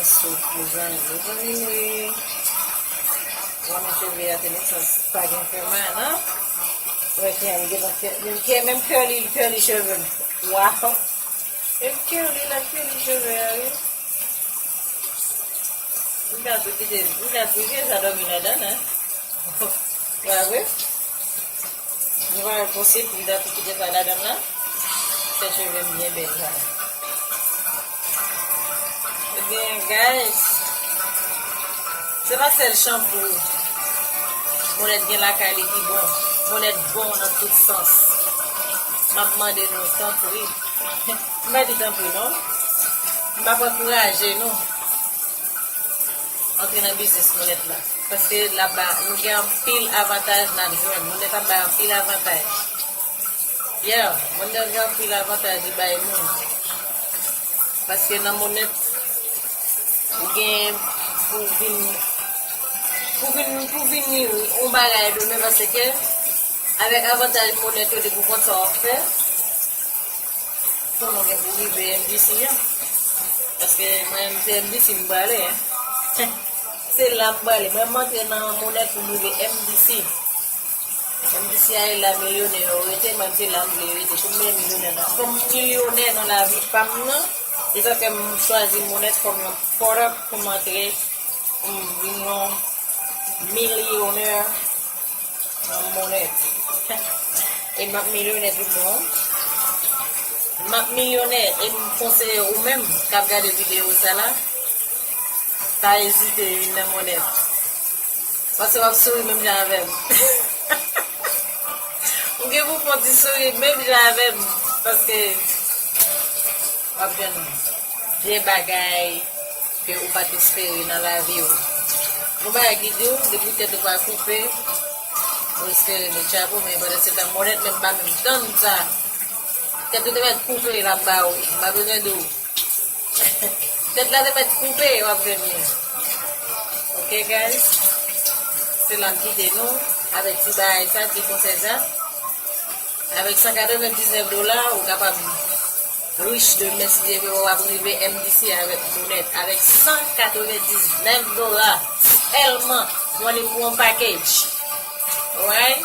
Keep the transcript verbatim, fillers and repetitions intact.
Sou pou zanmi, zanmi mwen. Zanmi cheve a te met sa pa gen fè mal, non? Wè, ki an gen fè, menm kè, menm kè li, kè li cheve. Waw. Menm kè li, la kè li cheve a, wi. M ka tou kite, m ka tou kite sa dòmi ladan, hein. Wè, wi. Nou pa wè posib pou m ta tou kite sa ladan la. Fè cheve m byen bèl sa. Ebyen, guys, se pa sèl chanpou Monèt gen lakay li ki bon. Monèt bon nan tout sans. M ap mande nou, tanpri. M pa di tanpri, non. M ap ankouraje nou antre nan biznis Monèt la. Paske l ap ba nou gen anpil avantaj n ap jwenn. Monèt ap bay anpil avantaj. Yeah, Monèt gen anpil avantaj li bay moun. Paske nan Monèt, ou gen pou vin, pou vin, pou vin yon bagay demen, paske avèk avantaj Monèt yo, depi w konn sa w ap fè, konnen w gen pou rive M D C an. Paske mwen, se M D C m prale, hein. Se la m prale. Mwen, m antre nan Monèt pou m rive M D C. M D C a, e la milyonè yo rete, mwen, se la m vle rete. Pou m vin milyonè nan, pou m milyonè nan lavi pa m nan, e sa fè m chwazi Monèt kòm yon pòt pou m antre, pou m vin yon milyonè nan Monèt. E m ap milyonè tout bon. M ap milyonè e m konseye ou menm k ap gade videyo sa la, pa ezite vin nan Monèt. Paske w ap souri menm jan avè m. Ou gen pou fè yon ti souri menm jan avè m. Paske w ap jwenn de bagay ke ou pa t espere nan lavi w. Gon bagay ki di w, depi tèt ou pa koupe, ou espere met chapo, men pandan se tan Monèt menm pa menm tann sa. Tèt ou te mèt koupe, l ap ba ou. M pa bezwen di w. Tèt la te mèt koupe, w ap jwenn li. Ok, guys? Se la m kite nou avèk ti bagay sa, ti konsèy sa. Avèk san katrevendiznèf dola, ou kapab rich demen si Dye vle, w ap rive M D C avèk Monèt. Avèk san katrevendiznèf dola sèlman, mwen li pou yon package. Alright?